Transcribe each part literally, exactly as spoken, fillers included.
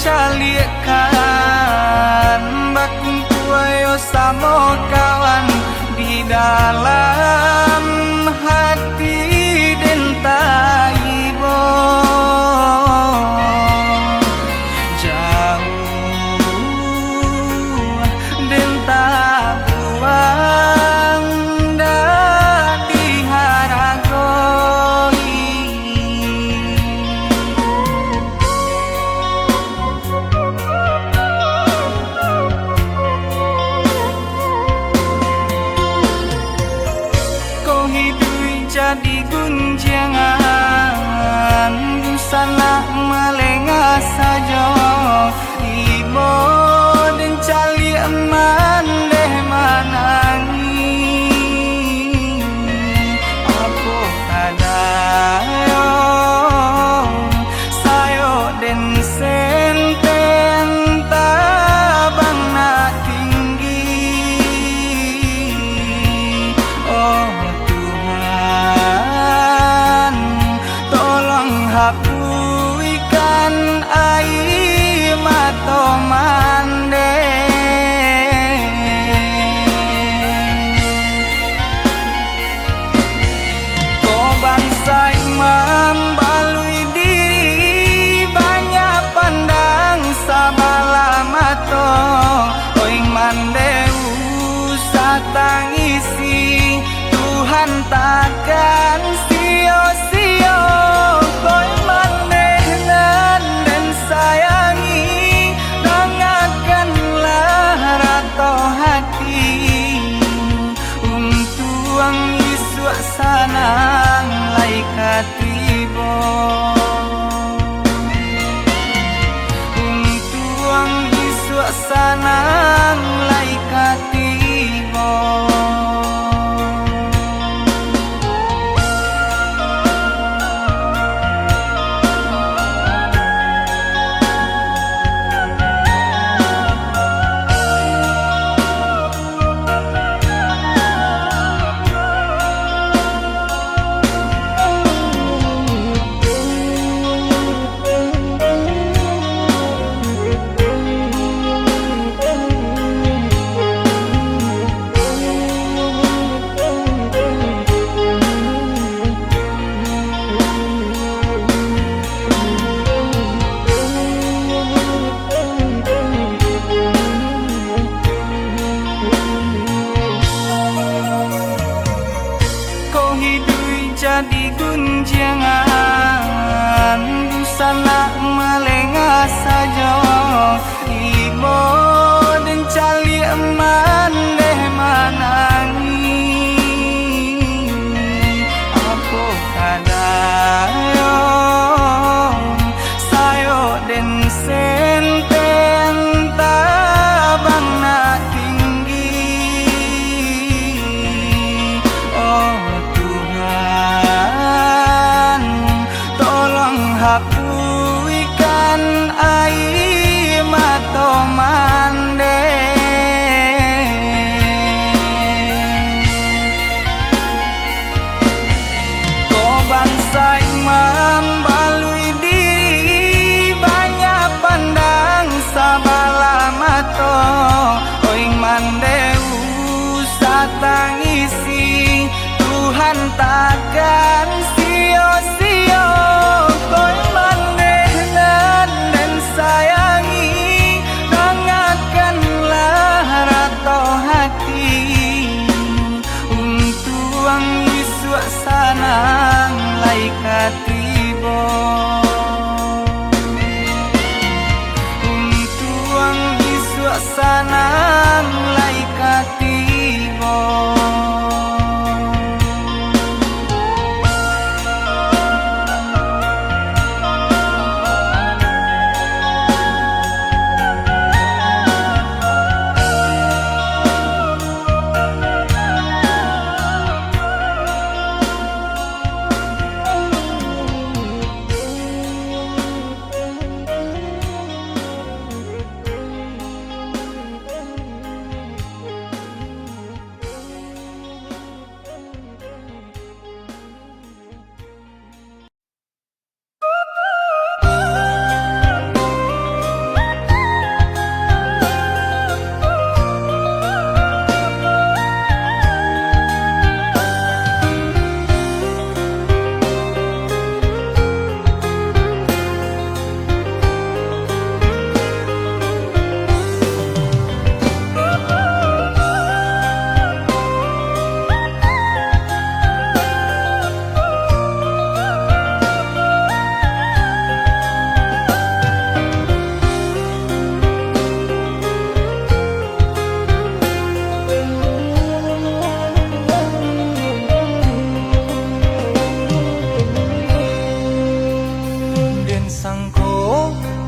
Caliakkan bakumpua yo samo kawan di dalam hati den taibo. Jauah den tabuang, dak diharagoi. Ko hiduik jadi gunjiangan, dunsanak malengah sajo. Ibo den caliak mandeh manangih. Apo kadayo sayok den senten tabang nak tinggi. Oh Tuhan, tolong hapuihkan aia mato mandeh. Ko bansaik mambaluik diri, banyak pandang sabalah mato. Oih mandeh usah tangisi, Tuhan takkan sio-sio. Oih mandeh nan den sayangi, dangakanlah rato hati. Untuang isuak sanang lai ka tibo. Untuang isuak sanang lai ka tibo. Ko hiduik jadi gunjiangan, dunsanak malengah sajo. Ibo den caliak mandeh manangih. Apo kadayo sayok den senten tabang nak tinggi. Oh Tuhan, tolong hapuihkan aia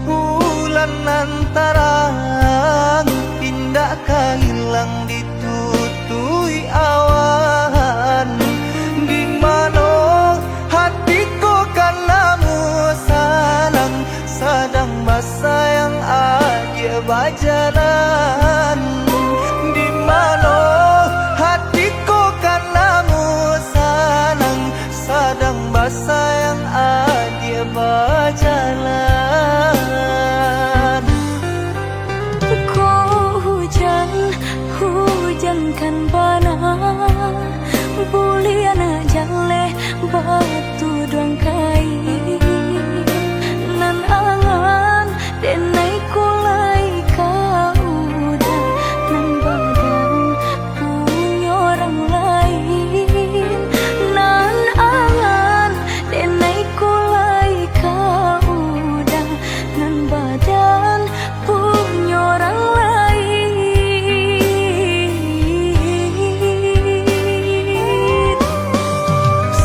Bulan nan tarang, indak ka ilang ditutuik awan. Di mano hati ko kan namuah sanang, sadang basayang adiak bajalan. Di mano hati ko kan namuah sanang, sadang basayang adiak bajalan. Ko hujan, hujan kan bana, buliah nak jaleh batuduang kain. Nan angan, denai ko lai ka udah, nan badan punyo urang lain. Nan angan, denai ko lai ka udah, nan badan punyo urang lain.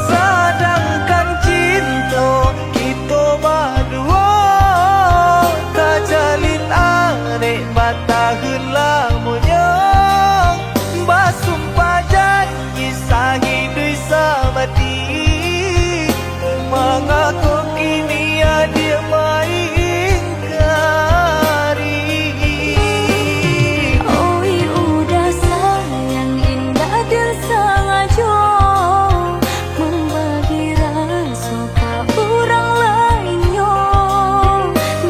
Sadangkan cinto kito baduo tajalin arek batahun lamonyo, basumpah janji sahiduik samati. Mangako kini adiak maingkari? Oi, udah sayang indak den sangajo mambagi raso ka urang lainnyo.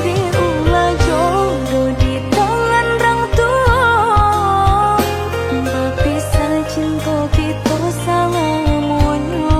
Dek ulah jodoh di tangan rang tuo, bapisah cinto kito salamonyo.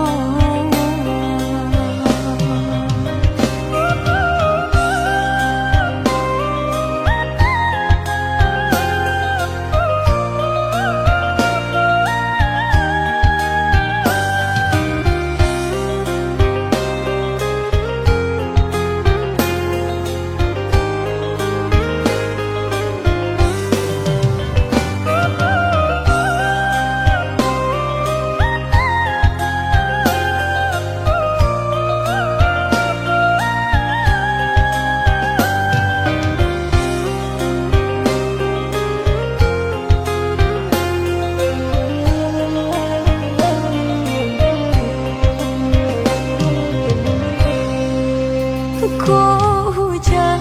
Ko hujan,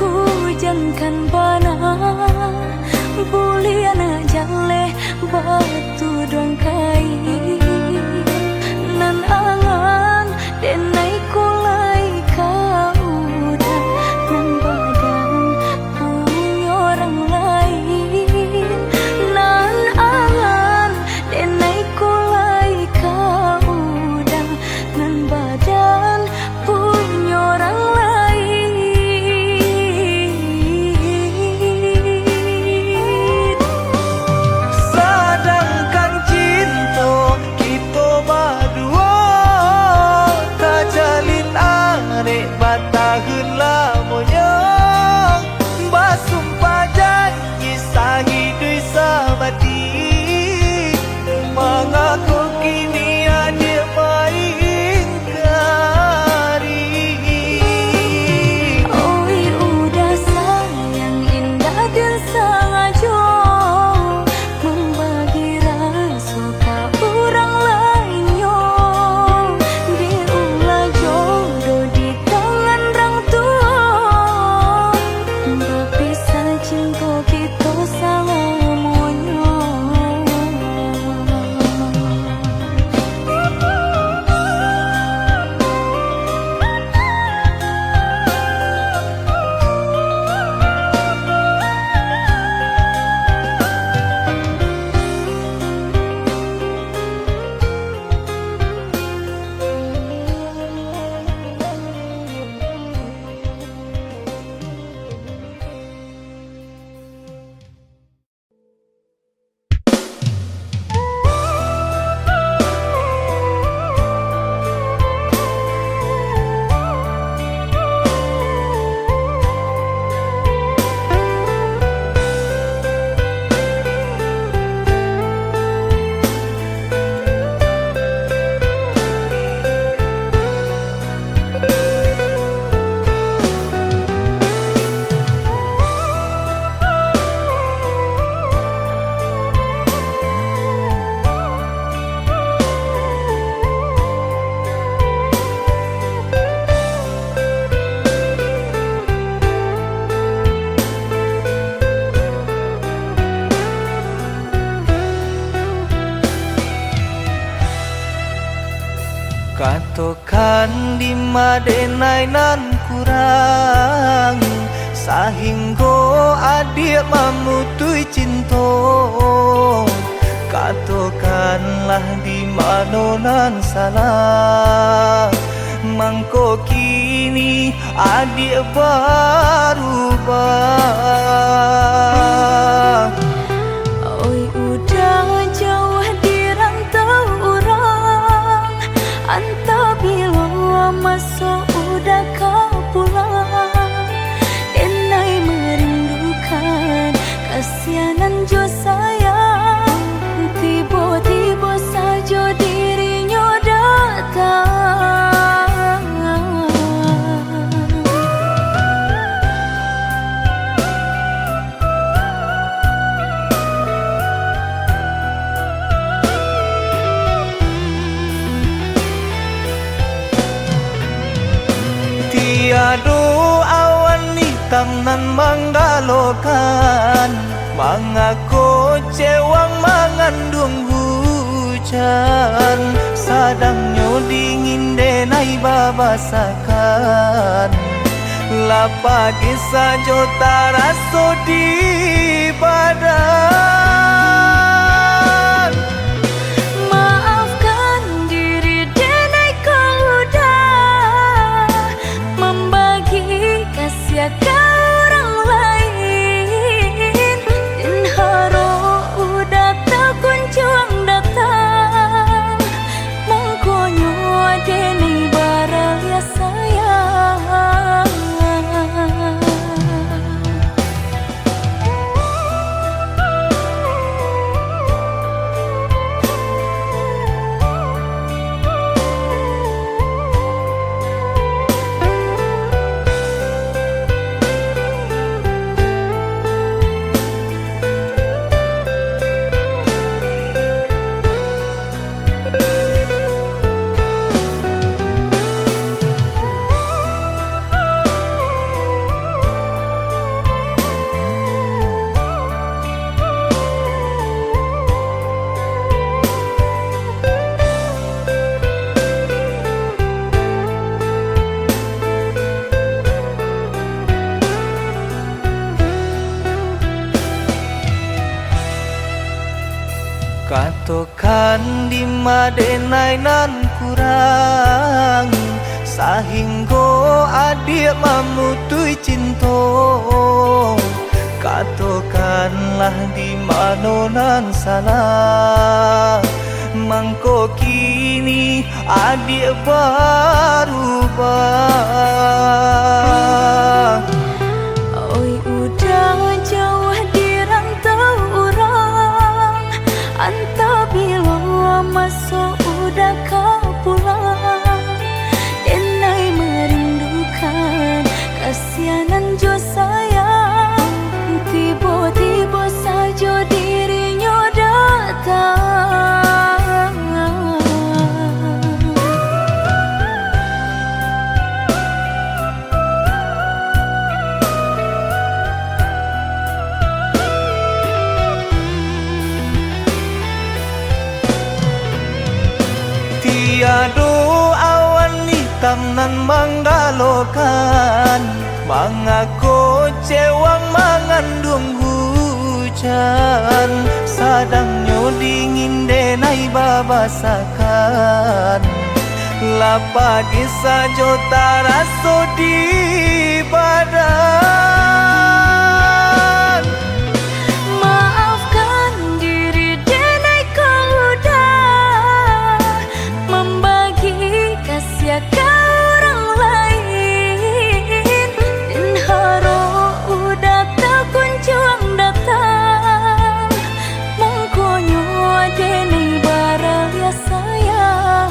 hujan kan bana, buliah nak jaleh batuduang kain. Nan angan, denai ko lai ka udah, nan badan punyo urang lain. Nan angan, denai ko lai ka udah, nan badan punyo urang lain. Sadangkan cinto Denai nan kurang, sahinggo adiak mamutuih cinto. Katokanlah di mano nan salah, mangko kini adiak barubah. Oi, udah jauah di rantau urang, antah bilo maso udah ka pulang. Denai merindukan kasianan jo sayang, tibo-tibo sajo dirinyo datang. Tiado awan itam nan manggalokan, mangako cewang manganduang hujan, sadangnyo dingin denai babasakan. Lah pagi sajo taraso di badan. Maafkan diri denai kau udah mambagi kasiah ka urang lain. Den harok udah takunjuang datang, mangkonyo denai baraliah sayang. Kato Kan dima denai nan kurang, sahinggo adiak mamutuih cinto. Katokanlah di mano nan salah, mangko kini adiak barubah. Oi, udah jauah di rantau urang, antah bilo maso udah ka pulang. Denai merindukan kasianan jo sayang, tibo-tibo sajo dirinyo datang. Tiado awan itam nan manggalokan, mangako cewang manganduang hujan, sadangnyo dingin denai babasakan. Lah pagi sajo taraso di badan. Maafkan diri denai kau udah mambagi kasiah ka urang lain. Den harok udah takunjuang datang, mangkonyo denai baraliah sayang.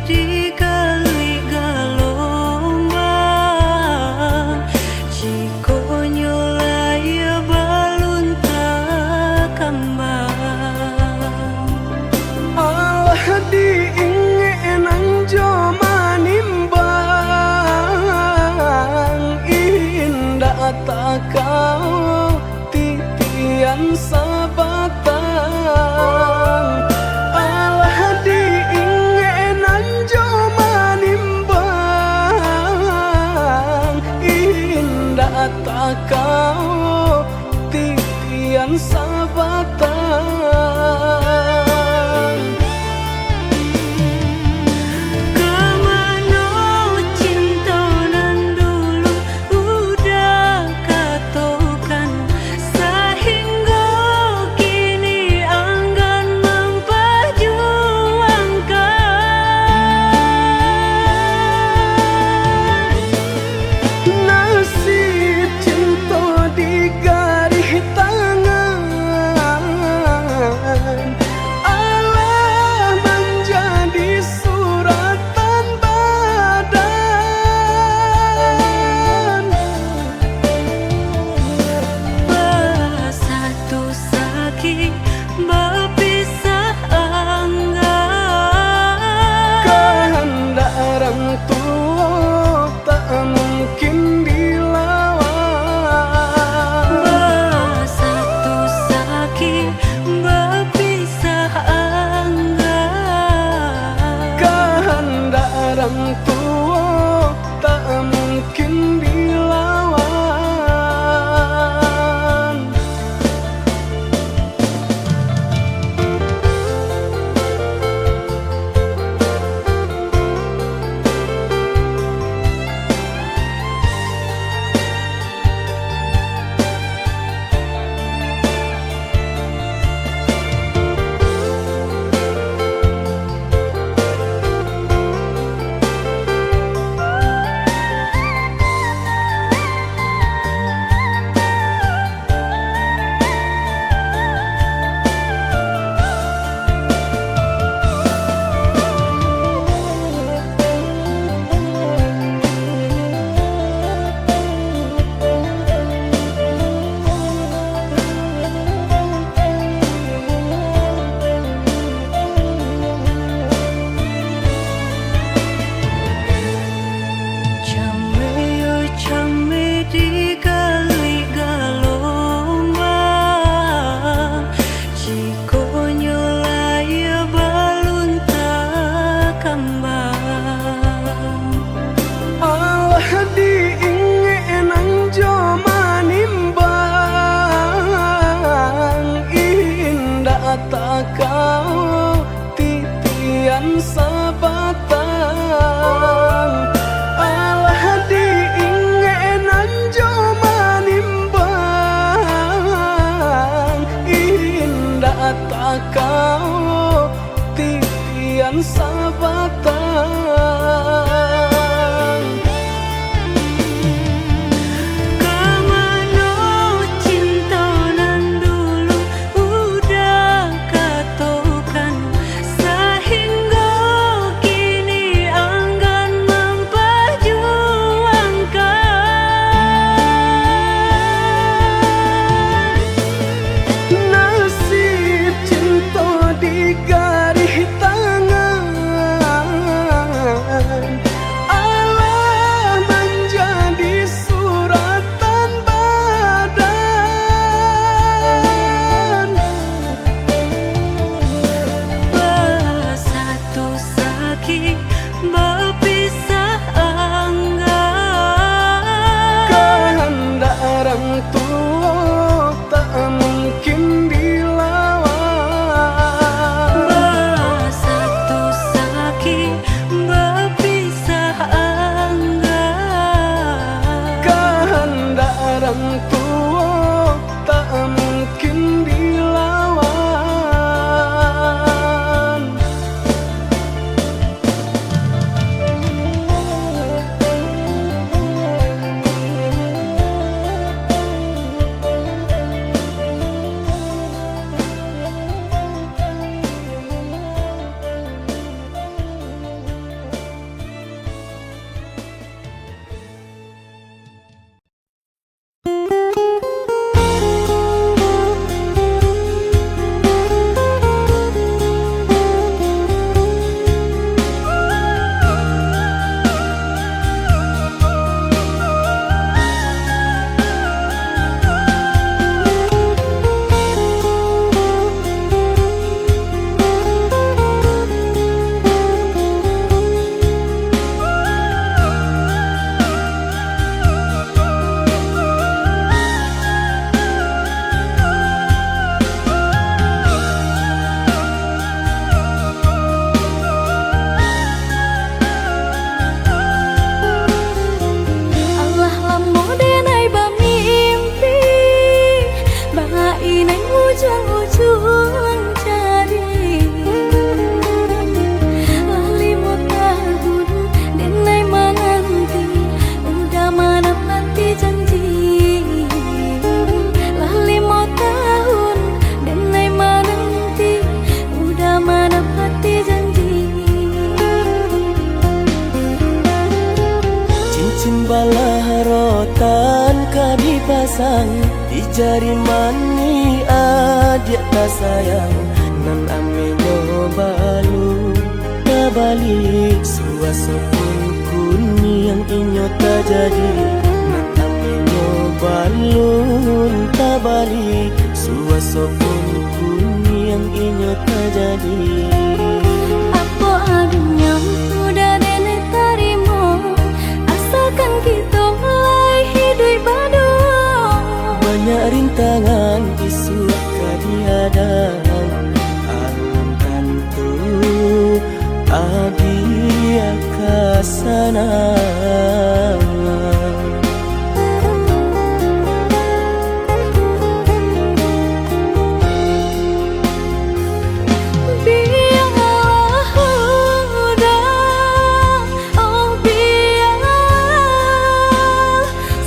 Dikali galombang, jikok nyo lai balun takambang. Alah diingek nan jo manimbang, indak takao titian sabatang. Alah diingek nan jo manimbang, indak takao titian sabatang. Ka mano cinto nan dulu udah katokan, sahinggo kini anggan mampajuangkan. Nasib cinto di garih tangan, alah manjadi suratan badan. Basatu sakik bapisah angga. Kahandak urang tuo tak mungkin dilawan. Basatu sakik bapisah angga. Kahandak urang tuo tak mungkin dilawan. Cambe yo cambe di kali galombang, jikok nyo lai balun takambang. Alah diingek nan jo manimbang, indak takao titian sabatang. Alah diingek nan jo manimbang, indak takao titian sabatang. Ka mano cinto nan dulu udah katokan, sahinggo kini anggan mampajuangkan. Nasib cinto di garih tangan, alah manjadi suratan badan. Basatu sakik bapisah angga. Kahandak urang tuo tak mungkin dilawan. Basatu sakik bapisah angga. Kahandak urang tuo tak mungkin dilawan. Pasang di jari manih adiak tasayang, nan amenyo balun tabalik, suaso pun kuniang inyo tajadi, nan amenyo balun tabalik, suaso pun kuniang inyo tajadi. Apo adonyo udah denai tarimo, asakan kito lai hiduik baduo. Banyak rintangan isuak ka dihadang, alun tantu adiak ka sanang. Bialah udah, oh bialah,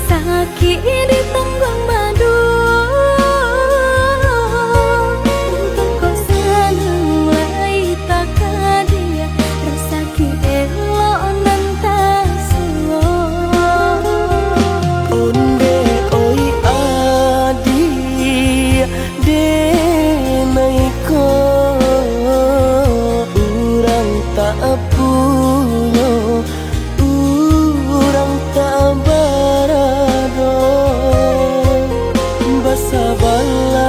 sakik ditangguang baduo. Untuang kok sanang lai takadiak, rasaki elok nan tasuo. Ondeh oi adiak, denai ko urang tak punyo, urang tak barado. Basabalah,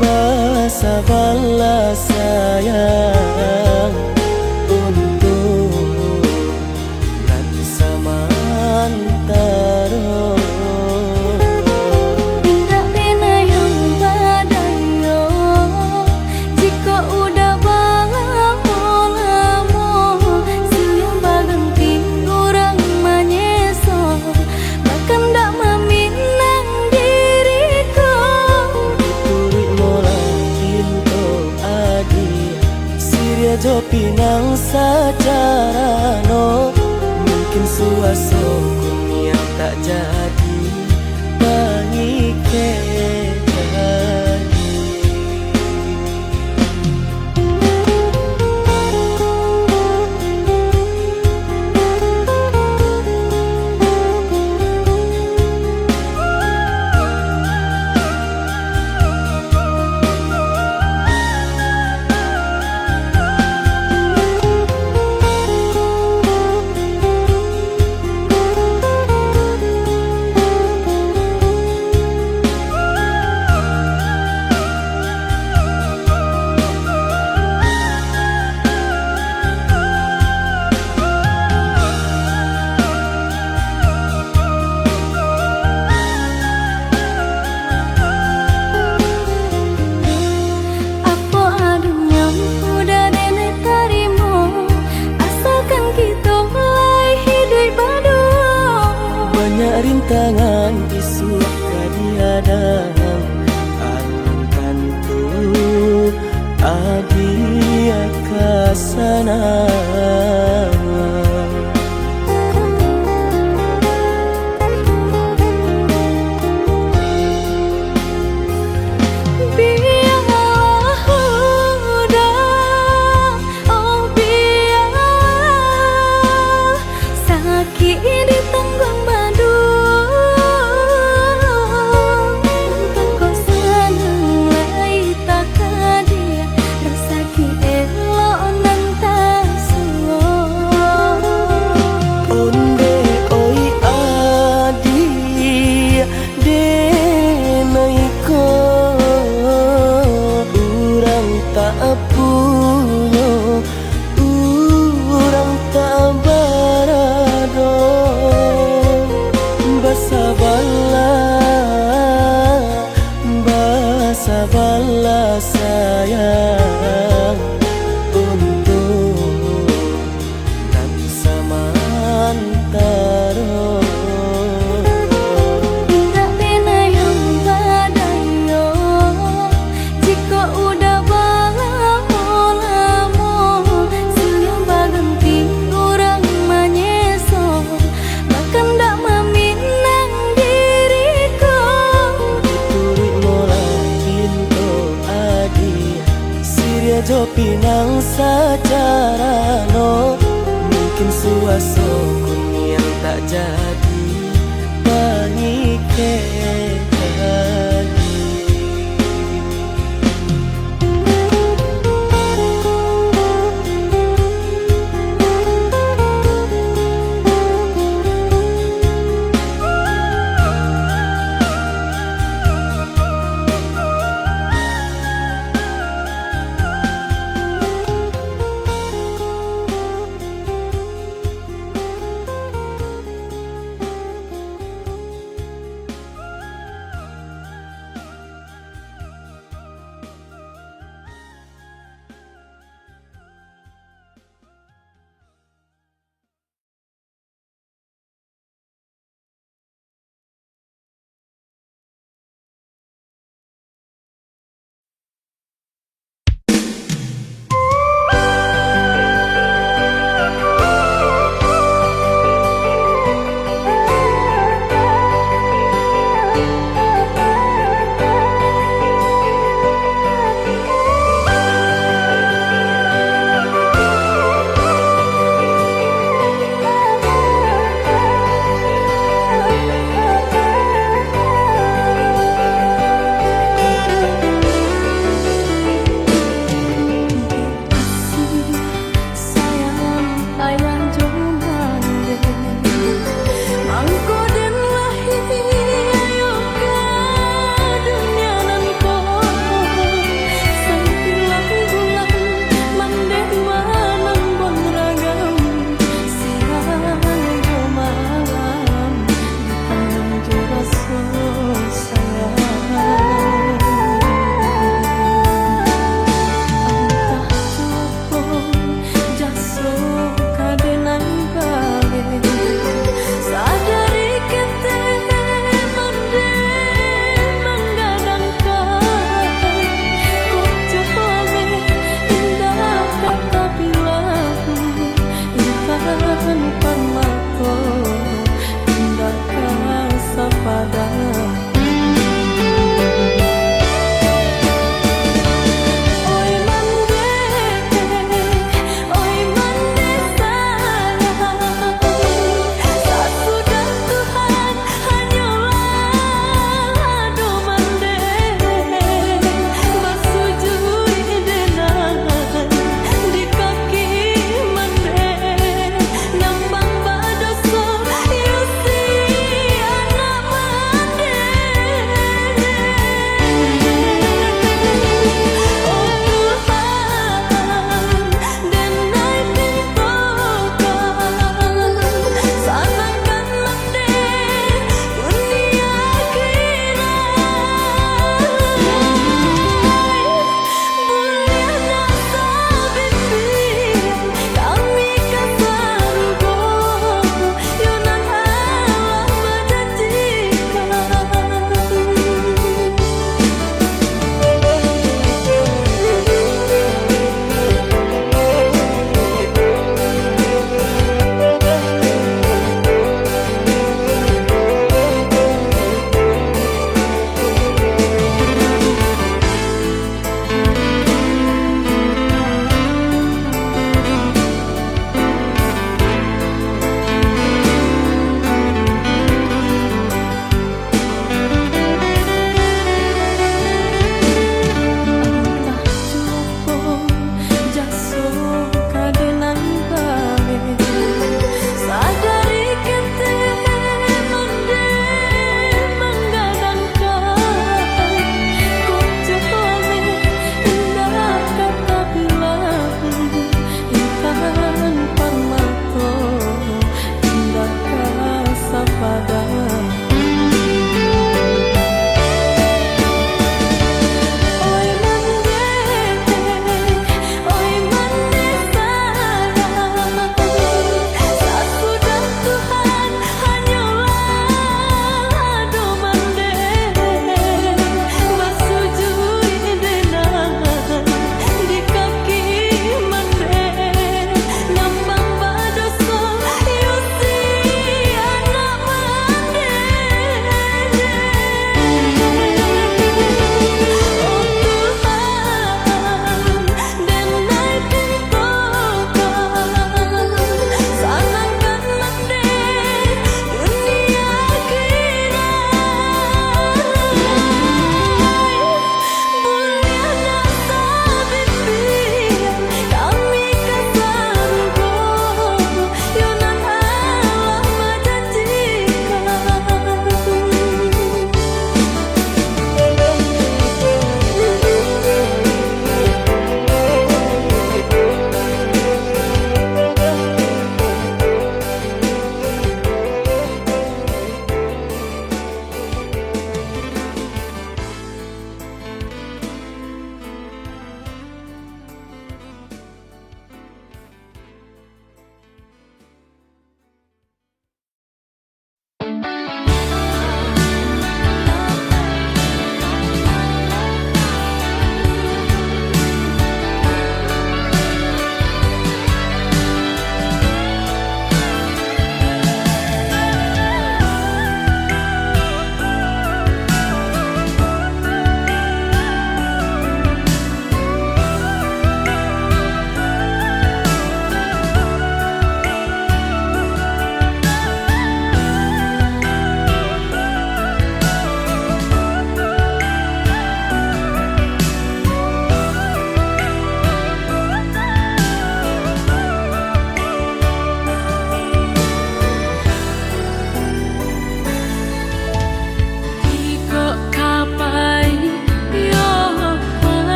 basabalah sayang, untuak nan samantaro. Indak bana yang badayo, jikok udah balamo-lamo, sudah baganti urang manyeso, bakandak maminang diri ko. Dituruik molah pinto adiak, siriah jo pinang sacarano, mungkin suaso kuniang tak jadi pangikek. Apo adonyo udah denai tarimo, asakan kito lai hiduik baduo. Banyak rintangan isuak ka dihadang, alun tantu adiak ka sanang. Bialah udah, oh bialah, sakik ditangguang baduo. Untuang kok sanang lai takadiak, rasaki elok nan tasuo. Ondeh oi adiak, denai ko urang tak punyo, urang tak barado. Basabalah, basabalah sayang, untuak nan samantaro. Indak bana yang badayo, jikok udah balamo-lamo, sudah baganti urang manyeso, bakandak maminang diri ko. Dituruik molah pinto adiak, siriah jo pinang sacarano, mungkin suaso kuniang tak jadi kecek.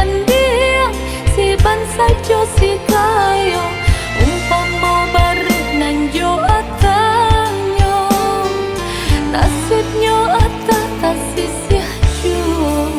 Andiang si bansaik jo si kayo, umpamo baruak nan jo atanyo, nasibnyo atah tasisiah juo.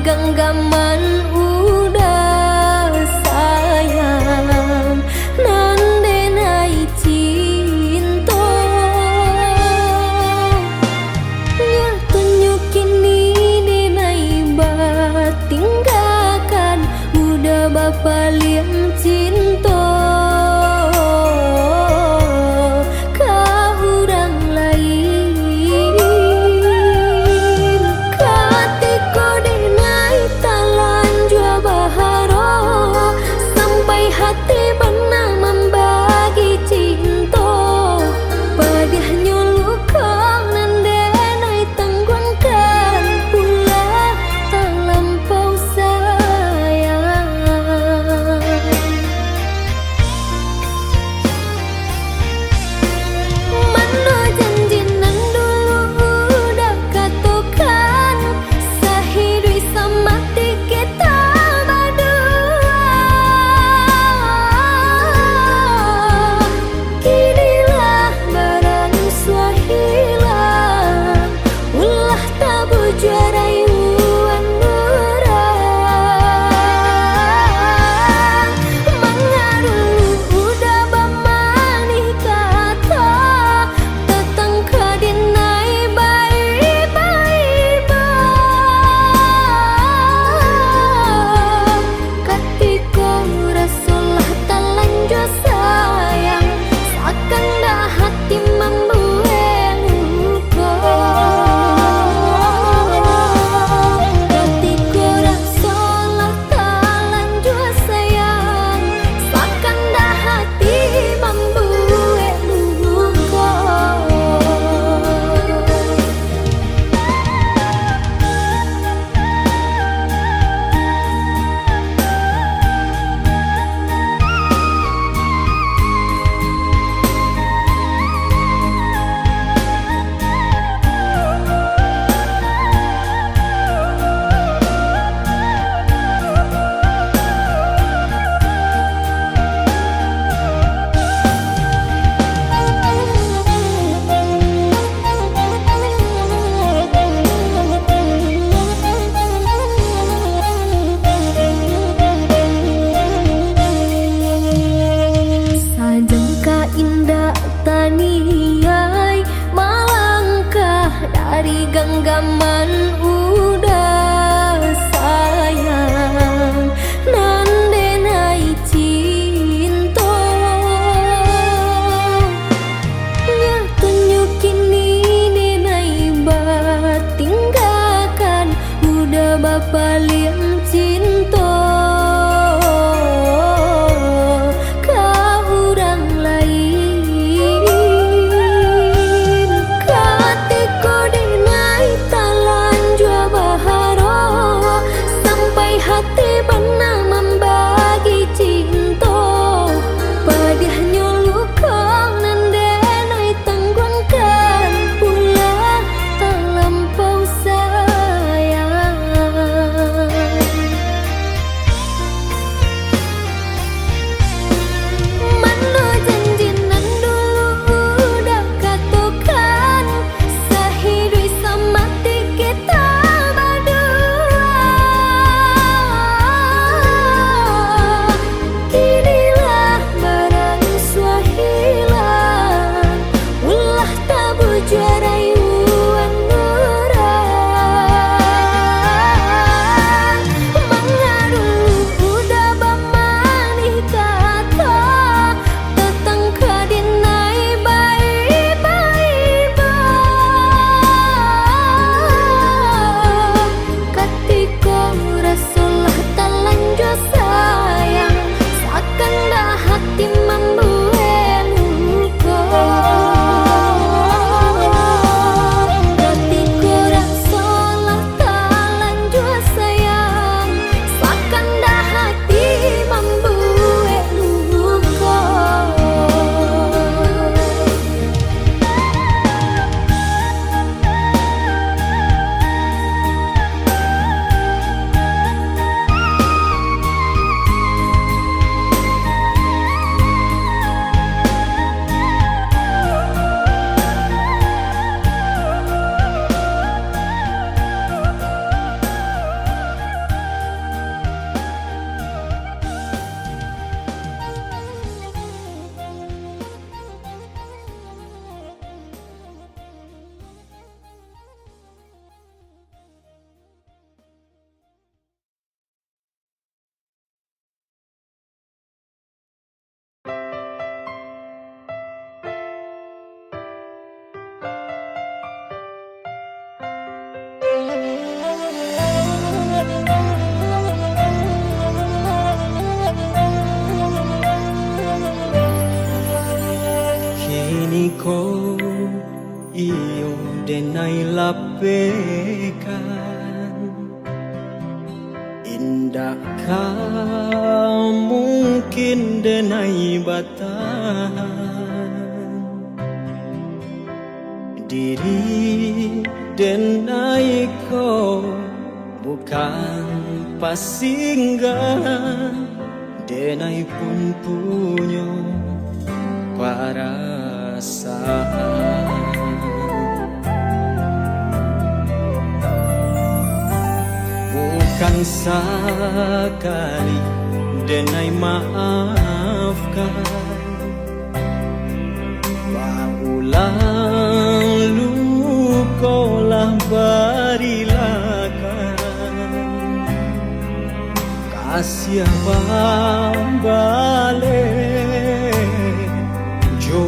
Ganggaman udah sayang, nan denai cinto. Nyo tunjukin ni denai batinggakan, udah bapaliang cinto ka urang lain. Katiko denai talan Pekan. Indak ka mungkin denai batahan. Diri denai ko bukan pasinggahan. Denai pun punyo parasaan. Bukan sakali denai maafkan. Baulang luko lah barilakan. Kasiah babaleh jo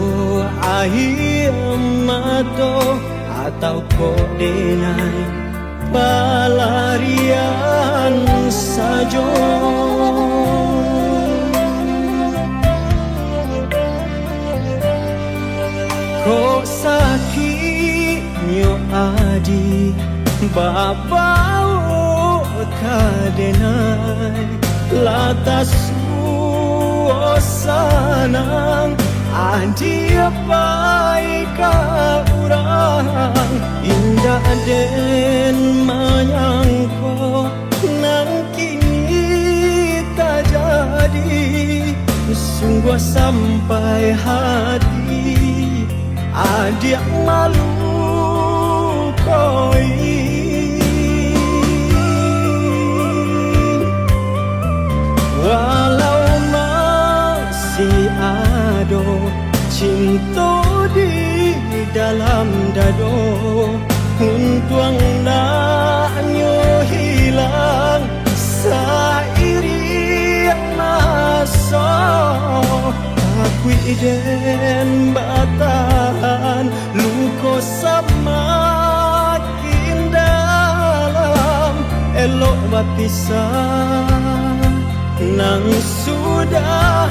aia mato, atau kok denai balarian sajo. Kok sakiknyo adi babaok ka denai, lah tasuo sanang adi pai ka urang. Indak den manyangko nan kini tajadi, sungguah sampai hati adiak malukoi. Walau masih ado cinto di dalam dado, untuang ndak nyo hilang sairing maso. Takuik den batahan, luko samakin dalam, elok bapisah. Nan sudah,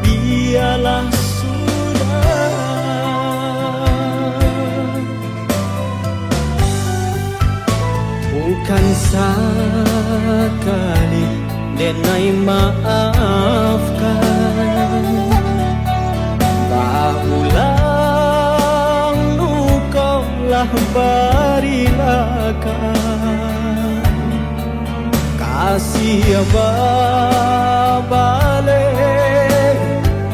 bialah sudah. Bukan sakali denai maafkan, baulang luko lah barilakan. Kasiah babaleh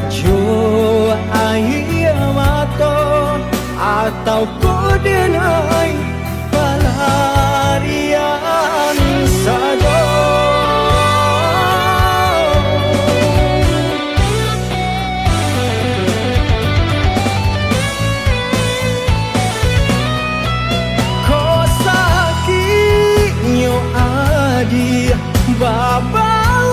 jo aia mato, atau kok denai balarian sajo. Kok sakiknyo adi babau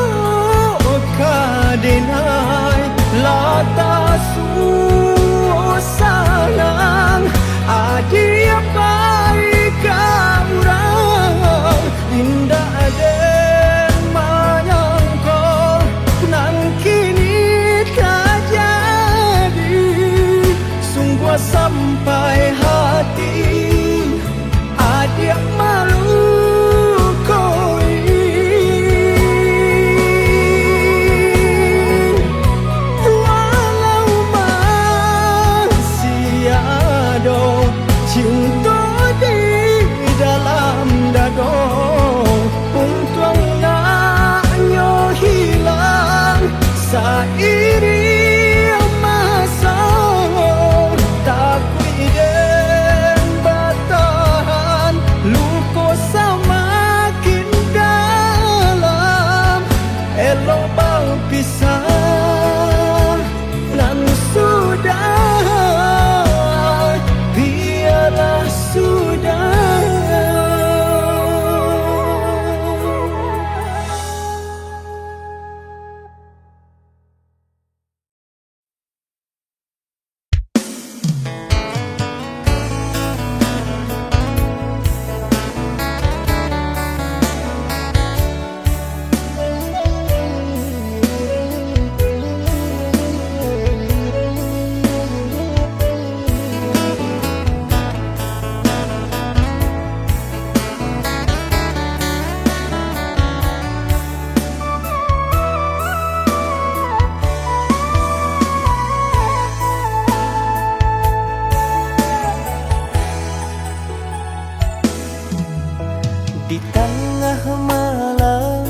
Malam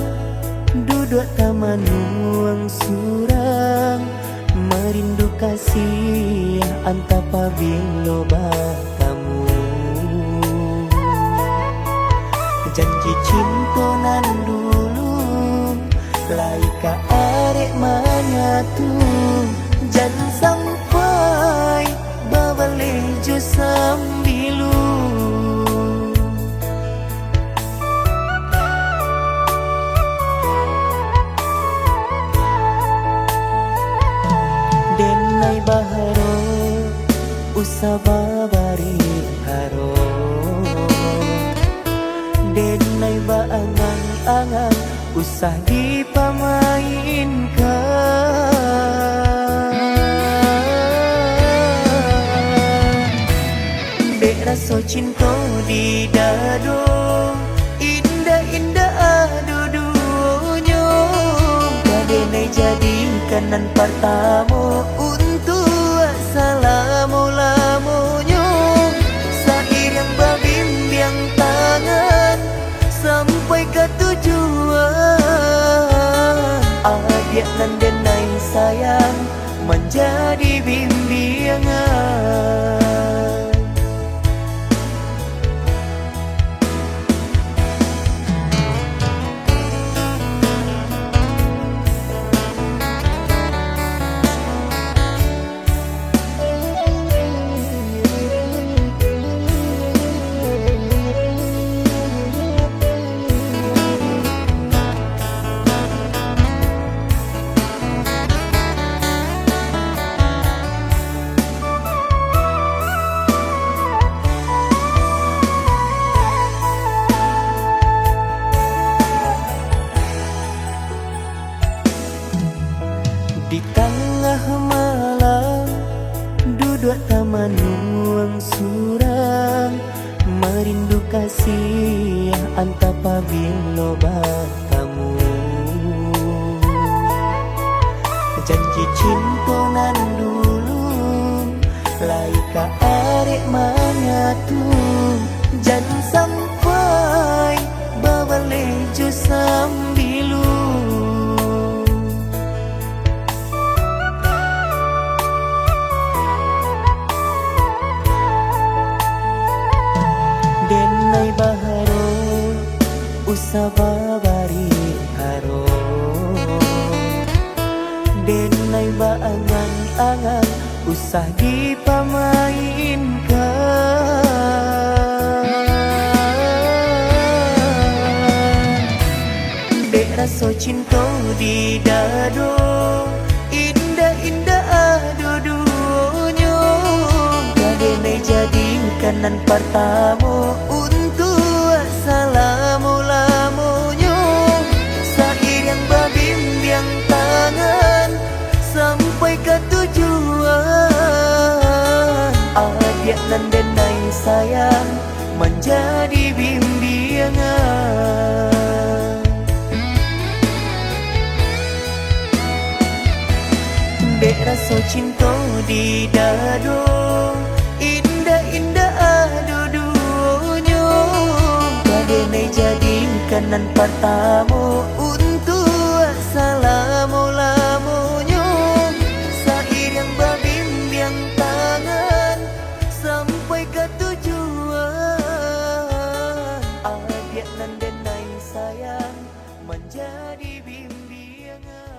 duduak tamanuang surang, marindu kasih antah pabilo batamu. Janji cinto nan dulu lai ka arek manyatu, jan sampai babaleh jo sambilu. Denai baharok, usah babarek harok. Denai baangan-angan, usah dipamainkan. Dek raso cinto di dado, indak-indak duduaknyo, ka denai jadikan nan partamo untuak salamo-lamonyo. Sairiang babimbiang tangan sampai ka tujuan, adiak nan denai sayang manjadi bimbiangan. Di tangah malam, duduak tamanuang surang, marindu kasih antah pabilo batamu. Janji cinto nan dulu lai ka arek manyatu, jan sampai babaleh jo sambilu. Denai baharok, usah babarek harok. Denai baangan-angan, usah dipamainkan. Dek raso cinto di dado, indak-indak duduaknyo, ka denai jadikan nan partamo untuak salamo-lamonyo. Sairiang babimbiang tangan sampai ka tujuan, adiak nan denai sayang manjadi bimbiangan. Dek raso cinto di dado, indak-indak duduaknyo, ka denai jadikan nan partamo untuak salamo-lamonyo. Sairiang babimbiang tangan sampai ka tujuan, adiak nan denai sayang manjadi bimbiangan.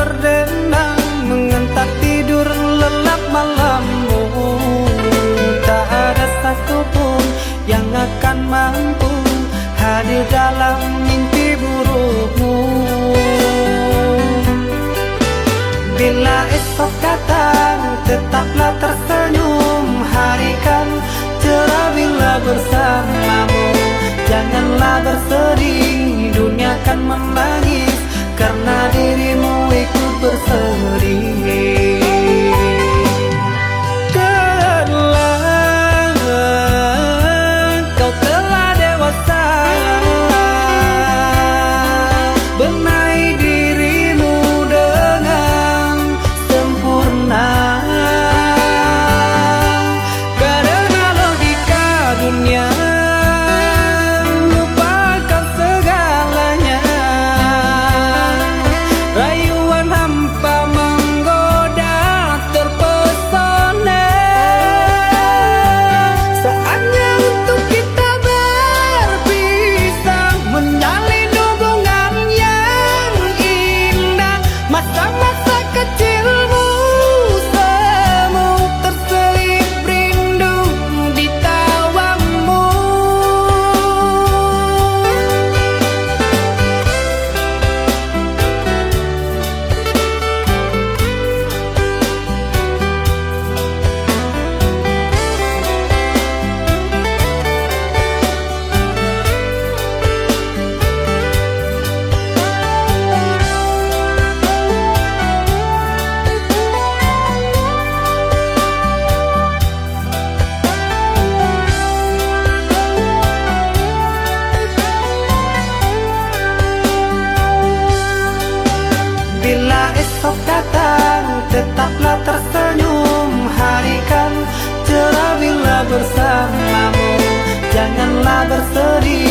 Dendam mengantar tidur lelap malammu. Tak ada satu pun yang akan mampu hadir dalam mimpi burukmu. Bila esok datang, tetaplah tersenyum, hari kan cerah bila bersamamu. Janganlah bersedih, dunia kan menangis karena dirimu ikut bersedih. Telah, kau telah dewasa. Benahi dirimu dengan sempurna. Karena logika dunia, lupakan segalanya. Rayuan hampa menggoda, terpesona. Saatnya untuk kita berpisah, menjalin hubungan yang indah. Masa-masa kecilmu semu, terselip rindu di tawamu. Bila esok datang, tetaplah tersenyum. Hari kan cerah bila bersamamu. Janganlah bersedih,